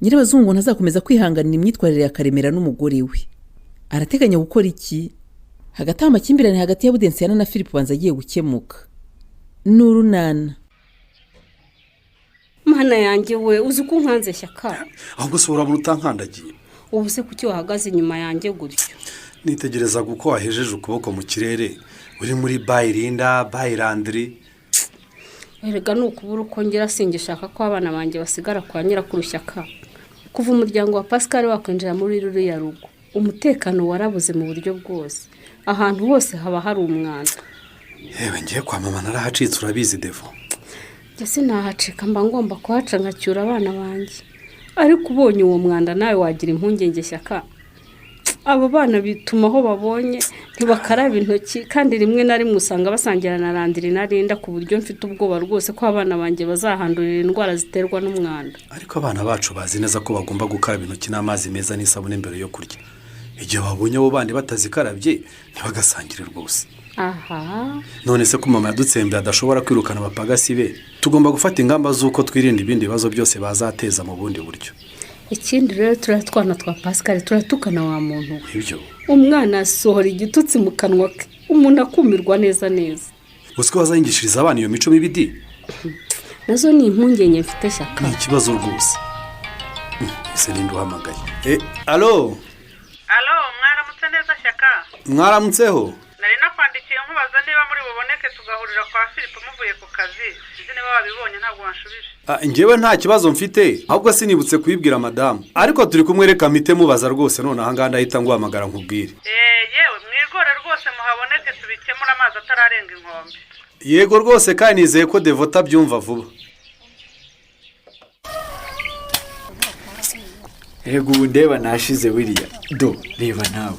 Nyirabazungu ntazakomeza kwihanganira imyitwarire ya Karemera n'umugore we. Arateganya gukora iki? Hagati aho, amakimbirane hagati ya Budensiyana na Philip banza agiye gukemuka. Ni urunana. Mana yanjye we, uzi ko unkanze, Shyaka? Ahubwo se urabona utankandagiye? Ubu se kuki wahagaze inyuma yanjye gutyo? Nitegerezaga uko wahejeje ukuboko mu kirere uri muri bye Linda, bye Landry. Erega ni ukubura uko ngira, singishaka ko abana banjye basigara kwa nyirakuru, Shyaka. Kuva umuryango wa Pascal wakwinjira muri ruriya rugo, umutekano warabuze mu buryo bwose. Ahantu hose haba hari umwanda. Yewe, ngiye kwa mama narahacitse, urabizi, Devo. Njye sinahacika, mba ngomba kuhaca nkacyura abana banjye. Ariko ubonye uwo mwanda nawe wagira impungenge, Shyaka. Abo bana bituma aho babonye, ntibakaraba intoki, kandi rimwe na rimwe usanga basangira na Landry na Linda, ku buryo mfite ubwoba rwose ko abana banjye bazahandurira indwara ziterwa n'umwanda. Ariko abana bacu bazi neza ko bagomba gukaraba intoki n'amazi meza n'isabune mbere yo kurya. Igihe babonye abo bandi batazikarabye, ntibagasangire rwose. None se ko mama yadutsembeye adashobora kwirukana abapagasi be, tugomba gufata ingamba z'uko twirinda ibindi bibazo byose bazateza mu bundi buryo. Ikindi rero, turiya twana twa Pascal turatukana wa muntu we. Ibyo. Umwana asohora igitutsi mu kanwa ke, umuntu akumirwa neza neza. Uzi ko bazayigishiriza abana iyo mico mibi di? Nazo ni impungenge mfite, Shyaka. Ni ikibazo rwose. Ese ninde uhamagaye? Allo? Allo, mwaramutse neza, Shyaka? Mwaramutseho. Nari nakwandikiye nkubaza niba muri buboneke tugahurira kwa Filipo muvuye ku kazi. Sinzi niba wabibonye, ntabwo wanshubije. Ah, njyewe nta kibazo mfite, ahubwo sinibutse kubibwira madamu. Ariko turi kumwe, reka mpite mubaza rwose. None ahangaha ndahita nguhamagara nkubwire. Eee, yewe, mwigore rwose muhaboneke, tubikemure amazi atararenga inkombe. Yego rwose, kandi nizeye ko Devota abyumva vuba. Rega ubu ndeba nashize wiriya do, reba nawe.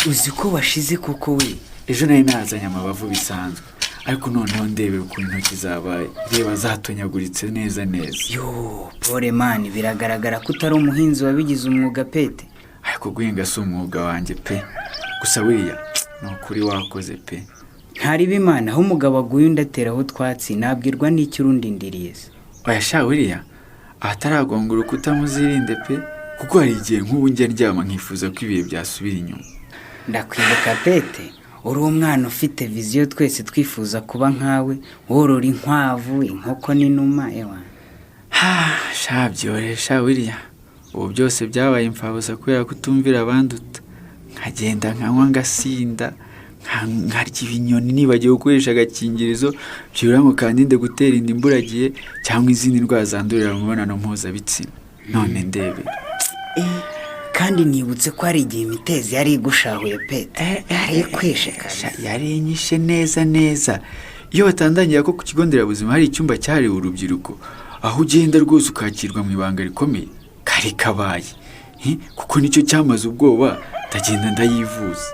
Uzi ko washize koko we? Ejo nari nazanye amabavu bisanzwe, ariko noneho ndebera ukuntu intoki zabaye. Reba, zatonyaguritse neza neza. Yo, pole man, biragaragara ko utari umuhinzi wabigize umwuga pete. Ariko guhinga si umwuga wanjye pe. Gusa wiriya, ni ukuri wakoze pe. Ntariba Imana, aho umugabo aguye undi ateraho utwatsi. Nabwirwa n'icyo urundindiriye se? Oya sha wiriya, ahataragonga urukuta muzirinde pe, kuko hari igihe nk'ubu njya ndyama nkifuza ko ibihe byasubira inyuma. Ndakwibuka pete, uri umwana ufite vision, twese twifuza kuba nkawe, worora inkwavu, inkoko n'inuma, ewa. Sha byore sha wiriya, ubu byose byabaye imfabusa kubera kutumvira abanduta, nkagenda nkanywa, ngasinda, nkarya ibinyoni, nibagiwe gukoresha agakingirizo byibura ngo kandinde gutera inda imburagihe cyangwa izindi ndwara zandurira mu mibonano mpuzabitsina. None ndebera. Kandi nibutse ko hari igihe imitezi yari igushahuye pete, yari ikwishe Sha, kabisa. Yari inyishe neza neza. Iyo batandangira ko ku kigo nderabuzima hari icyumba cyahariwe urubyiruko, aho ugenda rwose ukakirwa mu ibanga rikomeye, kari kabaye. Kuko nicyo cyamaze ubwoba, ndagenda ndayivuza.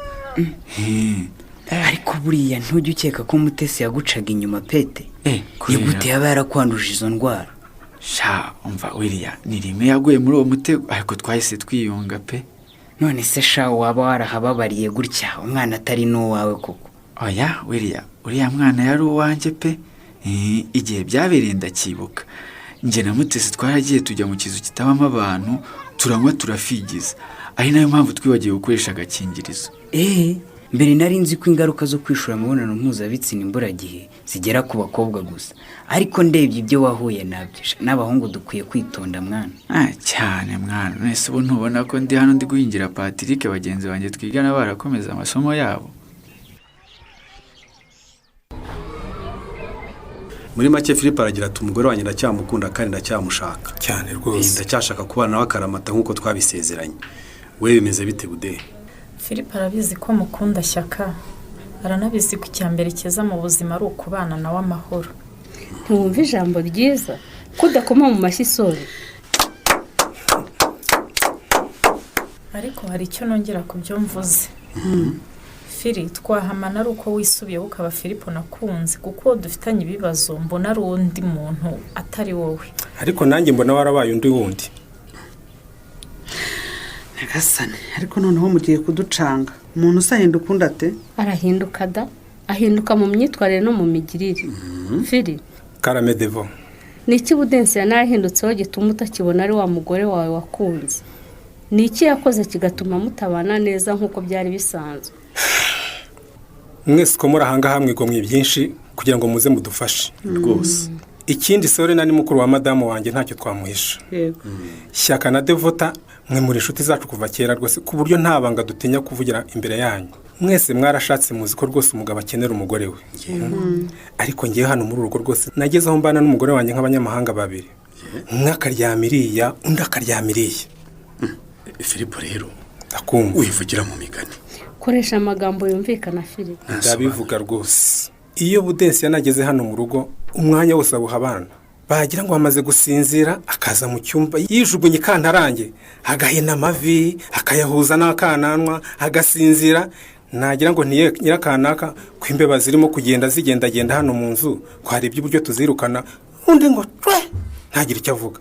Ariko buriya ntujya ukeka ko Mutesi yagucaga inyuma pete? Ni gute yaba yarakwanduje izo ndwara? Sha umva wiriya, ni rimwe yaguye muri uwo mutego, ariko twahise twiyunga pe. None se sha, waba warahababariye gutya umwana atari n'uwawe koko? Oya wiriya, uriya mwana yari uwanjye pe. Igihe byabereye ndacyibuka. Njye na Mutesi twaragiye tujya mu kizu kitabamo abantu, turanywa, turafigiza, ari nayo mpamvu twibagiwe gukoresha agakingirizo. Mbere nari nzi ko ingaruka zo kwishora mu mibonano mpuzabitsina imburagihe zigera ku bakobwa gusa, ariko ndebye ibyo wahuye nabyo sha, n'abahungu dukwiye kwitonda mwana. Ah, cyane mwana. Nese ubu ntubona ko ndi hano ndi guhingira Patrick, bagenzi banjye twigana barakomeza amasomo yabo? Muri make, Philippe aragira ati: "Umugore wanjye ndacyamukunda kandi ndacyamushaka." Cyane rwose. Ndacyashaka kubana nawe akaramata nk'uko twabisezeranye. We bimeze bite, Bude? Philippe arabizi ko mukunda, Shyaka. Aranabizi ko icya mbere cyiza mu buzima ari ukubana nawe amahoro. Ntiwumva ijambo ryiza ko udakoma mu mashyi isoro? Ariko hari icyo nongera ku byo mvuze. Fili, twahamana ari uko wisubiyeho ukaba Filipo nakunze, kuko uwo dufitanye ibibazo mbona ari undi muntu atari wowe. Ariko nanjye mbona warabaye undi wundi. Nyagasane, ariko noneho mugiye kuducanga. Umuntu usahinda ukundi ate? Arahinduka da, ahinduka mu myitwarire no mu migirire, Fili. Karame, Devo. Ni iki Budensiana yahindutseho gituma utakibona ari wa mugore wawe wakunze? Ni iki yakoze kigatuma mutabana neza nk'uko byari bisanzwe? Mwese uko muri ahangaha mwigomwe byinshi kugira ngo muze mudufashe. Rwose. Ikindi, sore na ni mukuru wa madamu wanjye, ntacyo twamuhisha. Shyaka na Devota, mwe muri inshuti zacu kuva kera rwose, ku buryo nta banga dutinya kuvugira imbere yanyu. Mwese mwarashatse, muzi ko rwose umugabo akenera umugore we. Ariko ngewe hano muri uru rugo rwose nageze aho mbana n'umugore wanjye nk'abanyamahanga babiri, umwe akaryama iriya, undi akaryama iriya. Filipo rero, ndakumva. Wivugira mu migani. Koresha amagambo yumvikana, Filipo. Ndabivuga rwose. Iyo Budensi yanageze hano mu rugo, umwanya wose awuha abana. Bagira ngo bamaze gusinzira, akaza mu cyumba yijugunye ikantarange, agahina amavi, akayahuza n'akananwa, agasinzira. Nagira ngo ntiye nyirakanaka, ko imbeba zirimo kugenda zigendagenda hano mu nzu, ko hari iby'uburyo tuzirukana, undi ngo cwe, ntagire icyo avuga.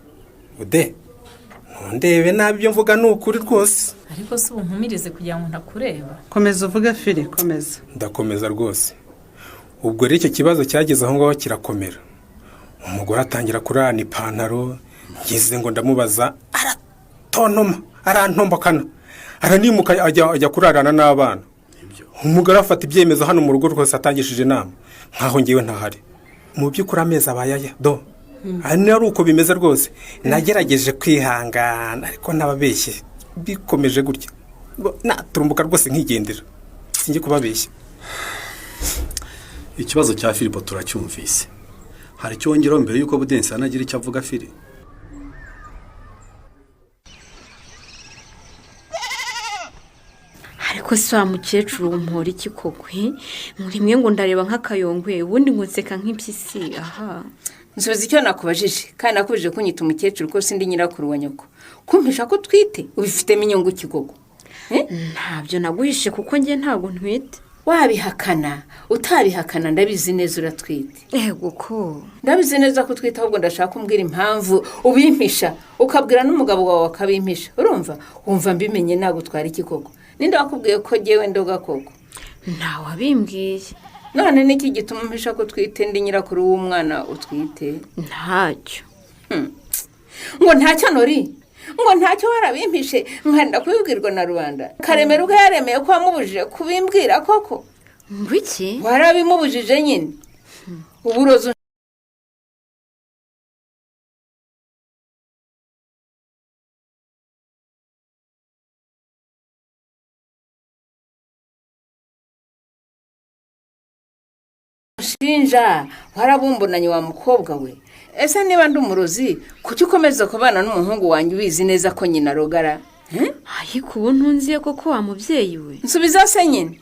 Ude ntundebe nabi, ibyo mvuga ni ukuri rwose. Ariko si ubu nkumirize kugira ngo ntakureba? Komeza uvuge, Fili, komeza. Ndakomeza rwose. Ubwo rero icyo kibazo cyageze aho ngaho kirakomera, umugore atangira kurarana ipantaro. Ngeze ngo ndamubaza, aratontoma, arantombokana, aranimuka, ajya kurarana n'abana. Umugore afata ibyemezo hano mu rugo rwose atangishije inama, nkaho ngewe ntahari. Mu by'ukuri amezi abaye aya do hano ari uko bimeze rwose. Nagerageje kwihangana, ariko ntababeshye, bikomeje gutya naturumbuka rwose nkigendera, sinjye kubabeshya. Ikibazo cya Filipo turacyumvise. Hari icyo wongeraho mbere y'uko Budensi anagira icyo avuga, Fili? Ariko si wa mukecuru, wumpora iki koko? Rimwe ngo ndareba nk'akayongwe, ubundi ngo nseka nk'impyisi aha. Nsubiza icyo nakubajije, kandi nakubujije kunyita umukecuru ko sindi nyirakuru wa nyoko. Kumpisha ko utwite ubifitemo inyungu ki koko? Ntabyo naguhishe kuko njye ntabwo ntwite. Wabihakana utabihakana, ndabizi neza uratwite. Yego ko. Ndabizi neza ko utwite, ahubwo ndashaka kumbwira impamvu ubimpisha, ukabwira n'umugabo wawe akabimpisha. Urumva wumva mbimenye nagutwara iki koko? Ninde wakubwiye ko ngewe ndoga koko? Ntawabimbwiye. None niki gituma umpisha ko utwite, ndi nyirakuru w'umwana utwite? Ntacyo. Ngo ntacyo, Nori? Ngo ntacyo? Warabimpishe nkanda kubibwirwa na rubanda. Karemera ubwo yaremeye ko wamubujije kubimbwira koko? Ngo iki? Warabimubujije nyine, uburozi. Shinja warabumbonanye wa mukobwa we. Ese niba ndi umurozi, kuki ukomeza kubana n'umuhungu wanjye ubizi neza ko nyina arogara? Ariko ubu ntunziye koko, wa mubyeyi we? Nsubiza se nyine.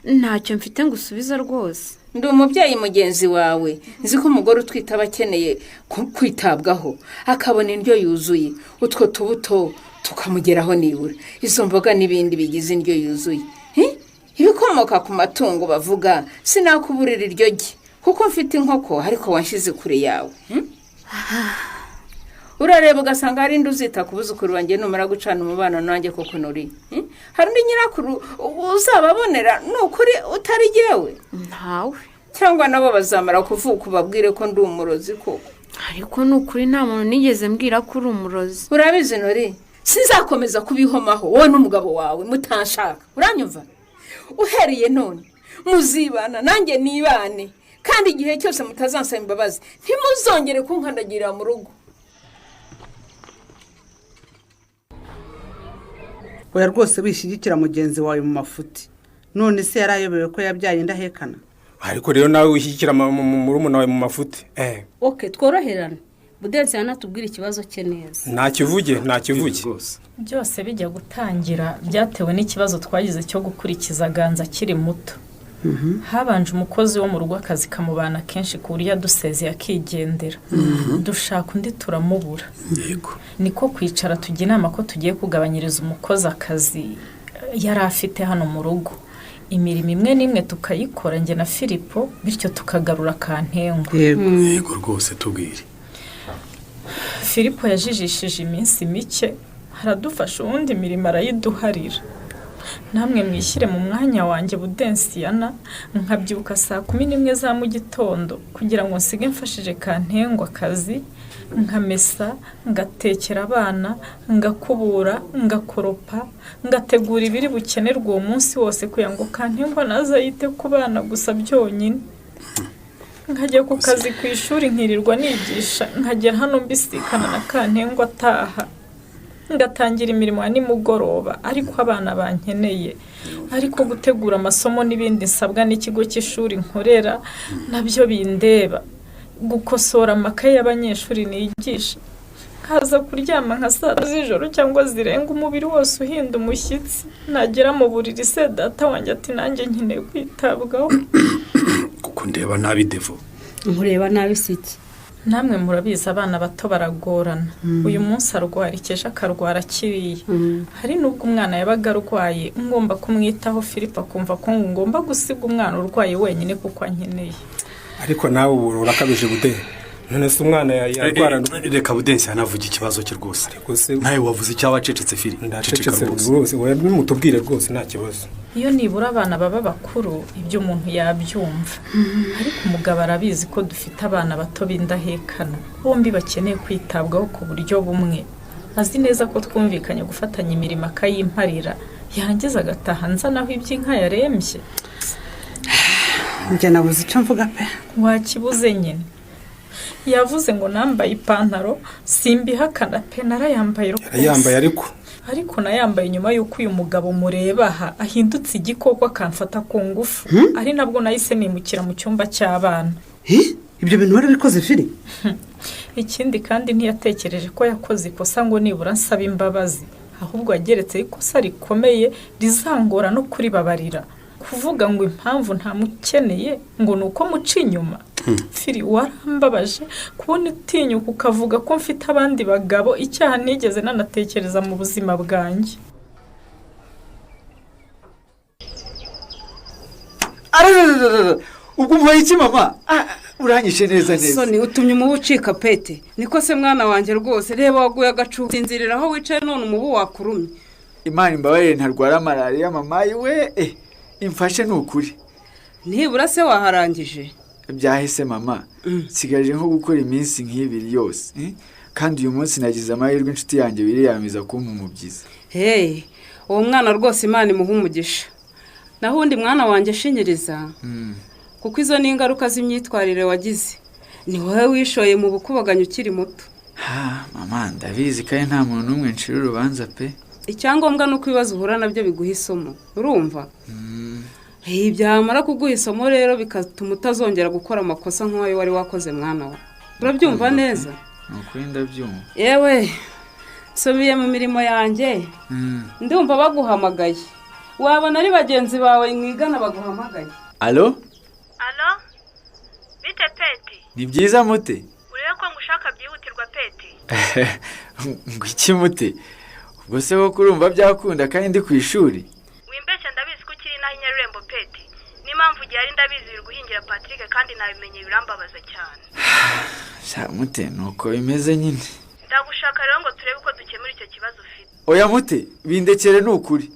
Ntacyo mfite ngo usubiza rwose. Ndi umubyeyi mugenzi wawe, nzi ko umugore utwite aba akeneye kwitabwaho, akabona indyo yuzuye, utwo tubuto tukamugeraho nibura, izo mboga n'ibindi bigize indyo yuzuye. Ibikomoka ku matungo bavuga. Sinakuburira iryo gi kuko mfite inkoko, ariko wanshyize kure yawe. Urareba ugasanga hari indi uzita ku buzukuru banjye numara gucana umubano nanjye koko, Nori? Hari undi nyirakuru uzababonera ni ukuri utari jyewe? Ntawe. Cyangwa nabo bazamara kuvuka ubabwire ko ndi umurozi koko? Ariko ni ukuri, nta muntu nigeze mbwira ko uri umurozi. Urabizi Nori, sinzakomeza kubihomaho wowe n'umugabo wawe mutanshaka. Uranyumva? Uhereye none muzibana nanjye nibane, kandi igihe cyose mutazansaba imbabazi ntimuzongere kunkandagirira mu rugo. Oya rwose, wishyigikira mugenzi wawe mu mafuti. None se yari ayobewe ko yabyaye indahekana? Ariko rero nawe wishyigikira murumuna wawe mu mafuti. Okay, tworoherane, Budensi yanatubwira ikibazo cye neza. Ntakivuge, ntakivuge. Byose bijya gutangira byatewe n'ikibazo twagize cyo gukurikiza Ganza akiri muto. Habanje umukozi wo mu rugo, akazi kamubana kenshi ku buryo yadusezeye akigendera, dushaka undi turamubura. Niko kwicara tujya inama ko tugiye kugabanyiriza umukozi akazi yari afite hano mu rugo, imirimo imwe n'imwe tukayikora njye na Filipo, bityo tukagarura kantengwa. Yego rwose, tubwire. Filipo yajijishije iminsi mike aradufasha, ubundi imirimo arayiduharira. Namwe mwishyire mu mwanya wanjye Budensiyana, nkabyuka saa 11 za mu gitondo kugira ngo nsige mfashije Kantengwa akazi, nkamesa, ngatekera abana, ngakubura, ngakoropa, ngategura ibiri bukenerwe uwo munsi wose kugira ngo Kantengwa naza yite ku bana gusa byonyine, nkajya ku kazi ku ishuri nkirirwa nigisha, nkagera hano mbisikana na Kantengwa ataha, ngatangira imirimo ya nimugoroba ariko abana bankeneye, ariko gutegura amasomo n'ibindi nsabwa n'ikigo cy'ishuri nkorera nabyo bindeba, gukosora amakaye y'abanyeshuri nigisha, nkaza kuryama nka saa z'ijoro cyangwa zirenga, umubiri wose uhinda umushyitsi, nagera mu buriri se data wanjye ati nanjye nkeneye kwitabwaho. Kuko ndeba nabi, Devo? Nkureba nabi si iki? Namwe murabizi, abana bato baragorana. Uyu munsi arwara iki, ejo akarwara kiriya. Hari n'ubwo umwana yabaga arwaye ngomba kumwitaho, Philippe akumva ko ngomba gusiga umwana urwaye wenyine kuko ankeneye. Ariko nawe ubu urakabije, Bude. None se umwana yarwara? Reka Budensi yanavuga ikibazo cye rwose. Nawe wavuze icyawe acecetse, Fili. Ndacecetse rwose. Oya, nimutubwire rwose, nta kibazo. Iyo nibura abana baba bakuru, ibyo umuntu yabyumva, ariko umugabo arabizi ko dufite abana bato b'indahekana, bombi bakeneye kwitabwaho ku buryo bumwe. Azi neza ko twumvikanye gufatanya imirimo akayimparira, yarangiza agataha nzanaho iby'inka yarembye. Njye nabuze icyo mvuga pe. Wakibuze nyine. Yavuze ngo nambaye ipantaro, simbihakana pe, narayambaye rwose. Yarayambaye ariko. Ariko nayambaye nyuma y'uko uyu mugabo mureba aha ahindutse igikoko, akamfata ku ngufu, ari nabwo nahise nimukira mu cyumba cy'abana. Ibyo bintu warabikoze, Fili? Ikindi kandi, ntiyatekereje ko yakoze ikosa ngo nibura nsabe imbabazi, ahubwo yageretseho ikosa rikomeye rizangora no kuribabarira, kuvuga ngo impamvu ntamukeneye ngo ni uko muca inyuma. Fili, warambabaje kubona utinyuka ukavuga ko mfite abandi bagabo, icyaha nigeze nanatekereza mu buzima bwanjye. Ararararara, ubwo umuhaye iki, mama? Ah, uranyishe neza neza. Soni, utumye umubu ucika pete. Niko se mwana wanjye rwose, reba waguye agacu, sinzirira aho wicaye none umubu wakurumye. Imana imbabarire ntarwara malariya, mama we, imfashe ni ukuri. Nibura se waharangije? Byahise, mama, nsigaje nko gukora iminsi nk'ibiri yose, eh? Kandi uyu munsi nagize amahirwe, inshuti yanjye wiriyamiza kumpa umubyizi. Hey, uwo mwana rwose Imana imuha umugisha. Naho undi mwana wanjye, shinyiriza, kuko izo ni ingaruka z'imyitwarire wagize. Ni wowe wishoye mu bukubaganyi ukiri muto. Ha, mama, ndabizi kandi nta muntu n'umwe ncira urubanza pe. Icyangombwa ni uko ibibazo uhura nabyo biguha isomo, urumva? Hey, byamara kuguha isomo rero bigatuma utazongera gukora amakosa nk'ayo wari wakoze, mwana wa. Urabyumva neza? Ni ukuri ndabyumva. Yewe, nsubiye mu mirimo yanjye. Ndumva baguhamagaye, wabona ari bagenzi bawe mwigana baguhamagaye. Alo? Alo, bite Peti? Ni byiza, Mute. Urebe ko ngushaka byihutirwa, Peti. Ngo iki, Mute? Ubwo se wowe urumva byakunda kandi ndi ku ishuri? Wimbeshya, ndabizi ko ukiri inaha i Nyarurembo, Peti. N'impamvu gihari ndabizi, uri guhingira Patrick kandi nabimenye, birambabaza cyane. Sha Mute, ni uko bimeze nyine. Ndagushaka rero ngo turebe uko dukemura icyo kibazo ufite. Oya Mute, bindekere ni ukuri.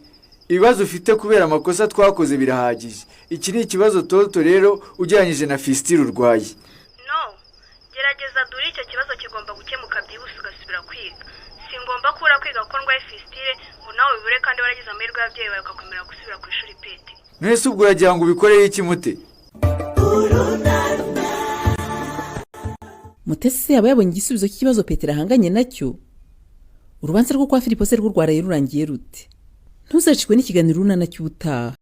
Ibibazo ufite kubera amakosa twakoze birahagije. Iki ni ikibazo toto rero ugereranyije na fistule urwaye. No, gerageza dore icyo kibazo kigomba gukemuka byihuse ugasubira kwiga. Singomba kubura kwiga kuko ndwaye fistule ngo nawe ubibure, kandi waragize amahirwe y'ababyeyi bawe ugakomera gusubira ku ishuri, Peti. Mwese ubwo uragira ngo ubikorere iki, Mute? Mutesi se yaba yabonye igisubizo cy'ikibazo Petero ahanganye nacyo? Urubanza rwo kwa Filipo se rwo rwaraye rurangiye rute? Ntuzacikwe n'ikiganiro Urunana cy'ubutaha.